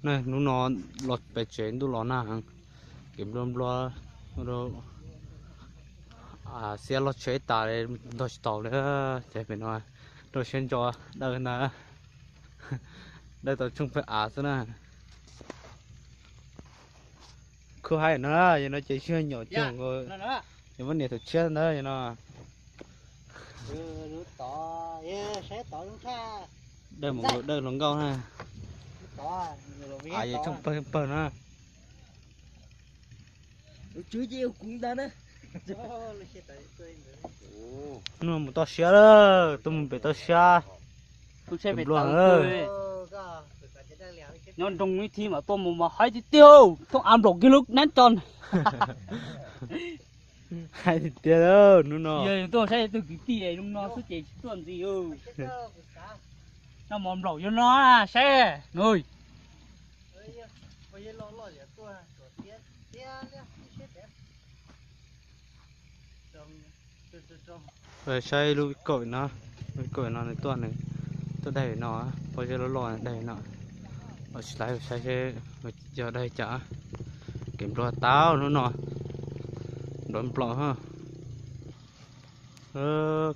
Hnub no los pem tsev ntuj los nag heev, kev nplua nplua, xiab loj tsheb tas ntog tsis taus li. Ces pem no rau siab ntso dawj ntag, dawj tau tshooj pawg av xwb na. Khub haib no, yog no ces sib nyom cog nkaus, yog muab nias thaum tshiab ntawd yog no. Dawj mus dawj hluas nkauj na. Av yeej tshooj pawg pawg na. Hnub no mus toj siab lawm, tuaj mus pem toj siab. Nplua nyob nroog ib thib mas tuaj mus mas haib tiag tiag, thooj av nplaum kiag lub nab tso. Haib tiag tiag hnub no. Yog tuaj saib tug kwv tij zoo no xwb ces tsis tuaj ntxiv. Noj mov nplaum yuav no saib. Saib lub kauj no, lub kauj no nws tuaj, nws tuaj daig no, pob zeb loj loj daig no. Los tsis tau saib seb yog daig cas. Kev nplua tau hnub no, nplua nplaum.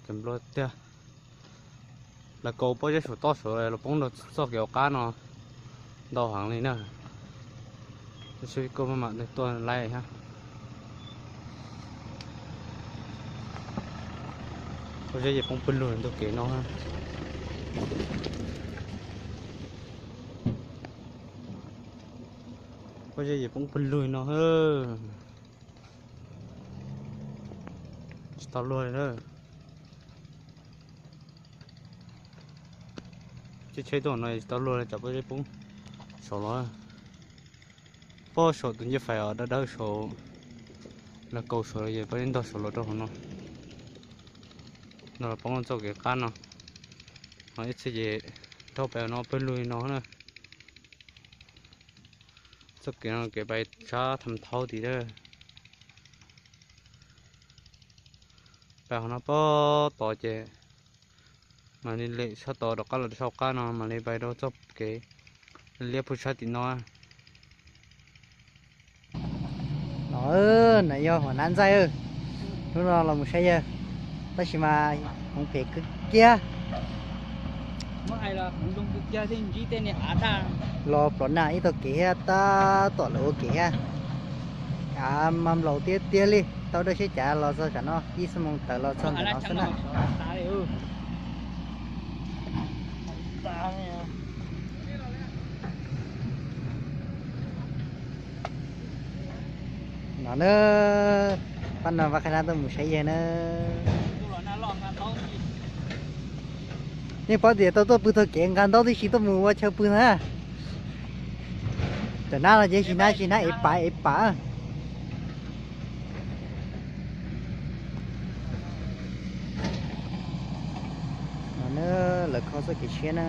Kev nplua tiag. Lawv kaus pob zeb saum toj saud los poob rau txoj kev hauv qab no ntau heev li na. Seb kauj maj mam tuaj laib thiab. Pob zeb ces poob pawg lug ntu kev no. Pob zeb ces poob pawg lug no. Tsis tau luag li na. Tsheb tsheb tuaj no tsis tau luag li, tsam pob zeb poob saud los. Pob saum tus ncej fais os, dawb dawb saud, lawv kaus saud los ces pob zeb ntog saud los rau hauv no. No los poob txoj kev qab no. Ho ib txhia ces dhau pem no pawg lug li no na. Txoj kev no kev pais sab Tham Thaub tid. Pais qhov no pob tod ces mam li lem sab tod rov qab los rau sab qab no mam li pais rau txoj kev liab pug sab tim no. No, no yog Huam Nab Ntxaij. Hnub no los mus saib yawg, tab sis mas hmoov phem kawg kiag. Los plov nag ib tog kev thiab, tab tom lawv ua kev thiab. Av mas nplaum tiag tiag li, tau dawj siab cav los txog tsam no, ib xuab moos tawm los txog ntawm no xwb na. No na, pab no Vaj Qhaib Nab tuaj mus saib yawg na. Nej paub tias tau tuaj pw txog kev nqa ntaub tib si tuaj mus ua chaw pw na. Tam nab los ces tsis nab tsis nab ev pam ev pam. No na, lawv kho txoj kev tshiab na.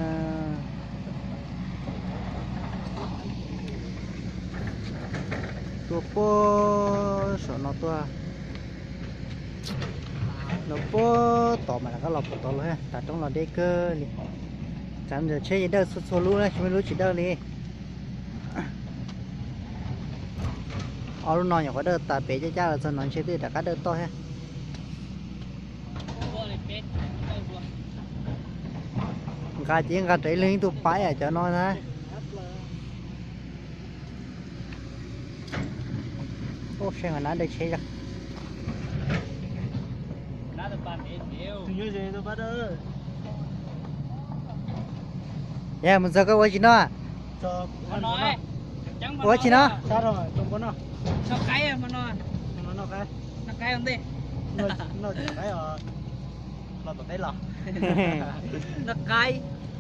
Tuaj puag saum no tuaj, no puag tod mas rov qab los puag tod los, tav roob los deb kawg li. Tsav ntawm tsheb ces dawj txhua txhua lub na, tsis muaj lub tsis dawj li. Ob lub no nyuam qhuav dawj tas pem caj caj los txog no ntshe twb rov qab dawj toj thiab. Nqa ces nqa raws ib leeg ib tug paib cov no na. Ub, saib hov nab dawj tsheb zog. Yog mus txog koj ua tsis noj? Ua tsis noj?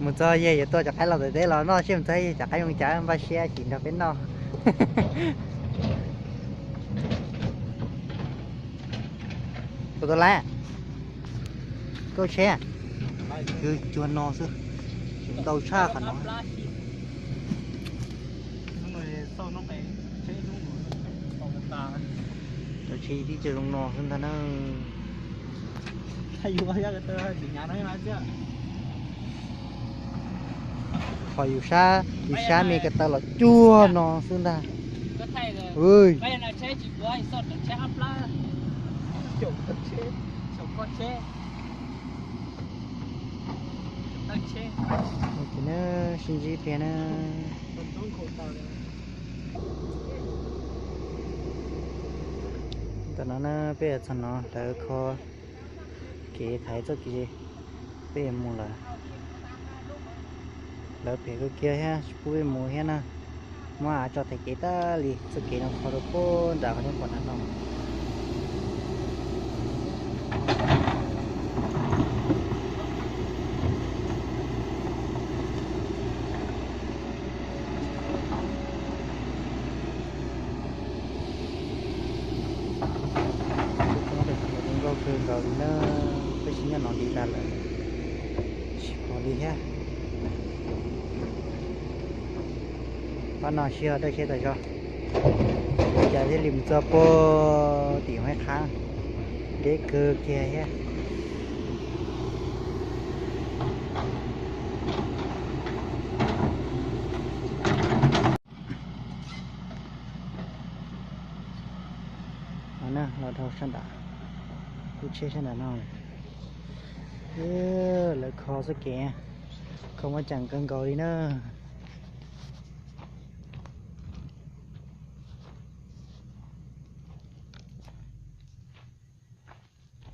Mus txog yog yuav tua cov qaib los tom teb los noj seb mus txog cov qaib zoo cas, npaj siab ces nrog peb noj. Tus tus laiv, koj tsheb kwv cuag no xwb, ntau tshaj qhov no. Cov tsheb tib co zoo no xwb ntag na. Ua ib tug hnyav no mas. Qhov yus sab, yus sab me ko taw los cuag no xwb ntag. Sib ntsib pliag na. Tam no na peb txog no lawv kho kev thaiv txoj kev peb mus lawm. Lawv phem kawg kiag thiab tsis pub peb mus thiab na. Muab av tso thaiv kev tag li, txoj kev no kho rau puag nram qhov nyob pom nram no. Nkauj kawg nkaus li na, peb sib nyob no li tag lawm, tsis pom li thiab. Pab no sib ho dawj siab tas zog, cas thiaj li mus txog puag tim Huab Qhab, deb kawg kiag thiab. Los dhau sab nram, lub tsheb sab nram no, lawv kho txoj kev, kho muaj ceem kawg nkaus li na.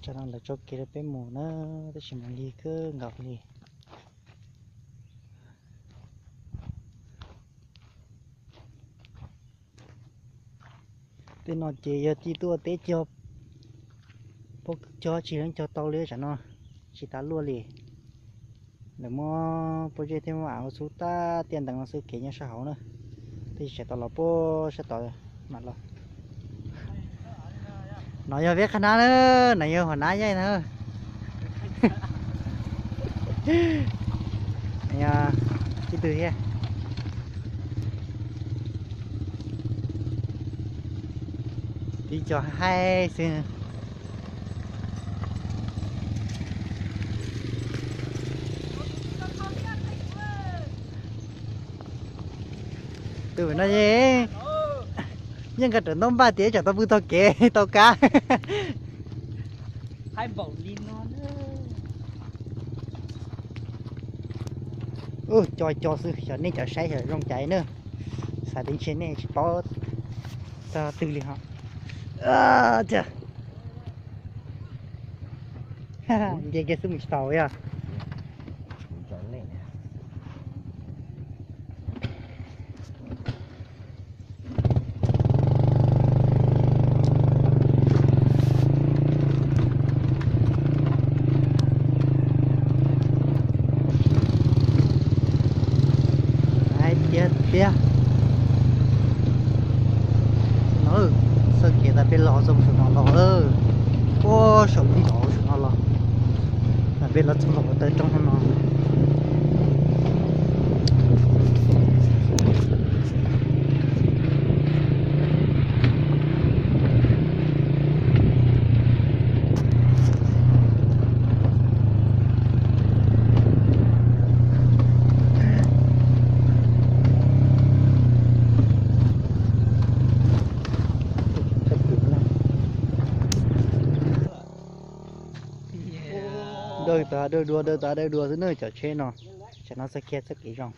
Tsam no lawv tso kev rau peb mus na, tab sis mas lig kawg nkaus li. Tej no ces yog ci tuaj teb cog, pob kws cog tsis leej cog tau li tsam no, tsis tas luaj li. Lawv muab pob zeb thiab muab av ua txhub tag tiaj ntees no xwb kev nyob sab hauv na, tab sis tseem tau los puag sab tod mam los. No yog peb qhab nab na, no yog hua nab yeej na. Yog tib tug thiab. Tib co haib xwb. Tus no yeej nkag rawv ntaub npaj tias tsam tau pw taug kev tau kab. Ub, co co xwb xyov nej cov saib xyov zoo cas na. Xav tias ntshe nej tsis paub txog twg li ho. Nce kiag xwb mus tsis taus yog. Hais tiag tiag. No, txoj kev tas peb los txog saum no los, puag saum lub zos saum no los, tas peb los txog saum taw roob no. Dawj tas dawj dua, dawj tas dawj dua xwb na cov tsheb no. Tsam no txoj kev, txoj kev zoo.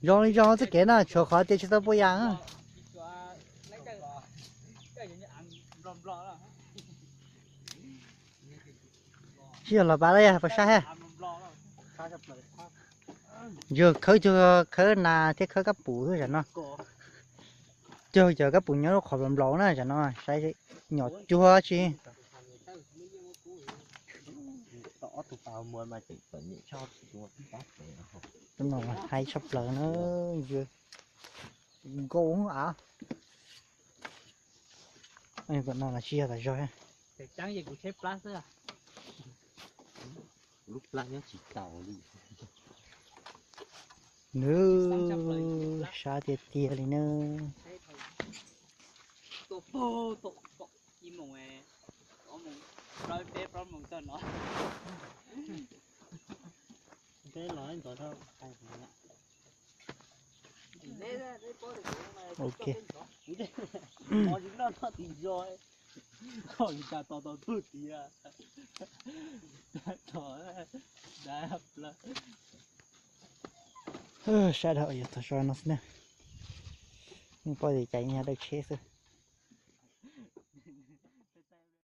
Zoo li zoo txoj kev na, tshuav qhov tias tsis tau puas yas. Tsis yog los pab los yog pab saib ha. Yog khawb cuag khawb nas thiab khawb kab pum xwb tam no. Cuag cov kab pum nyob lub qhov nplaum nplaum na tam no, saib nyom cuag tsi. Tam no haib tshaj plaws na, nkauj av. Tam no los tsis yog tas zog. Nws sab tiag tiag li na. Ok. Mov tsis noj noj tim zos, koj li cas tos tos tuj tias. Sab dhau yuav txog zos no xwb na. Yeej paub tias cas yeej yog dawb tsheb xwb.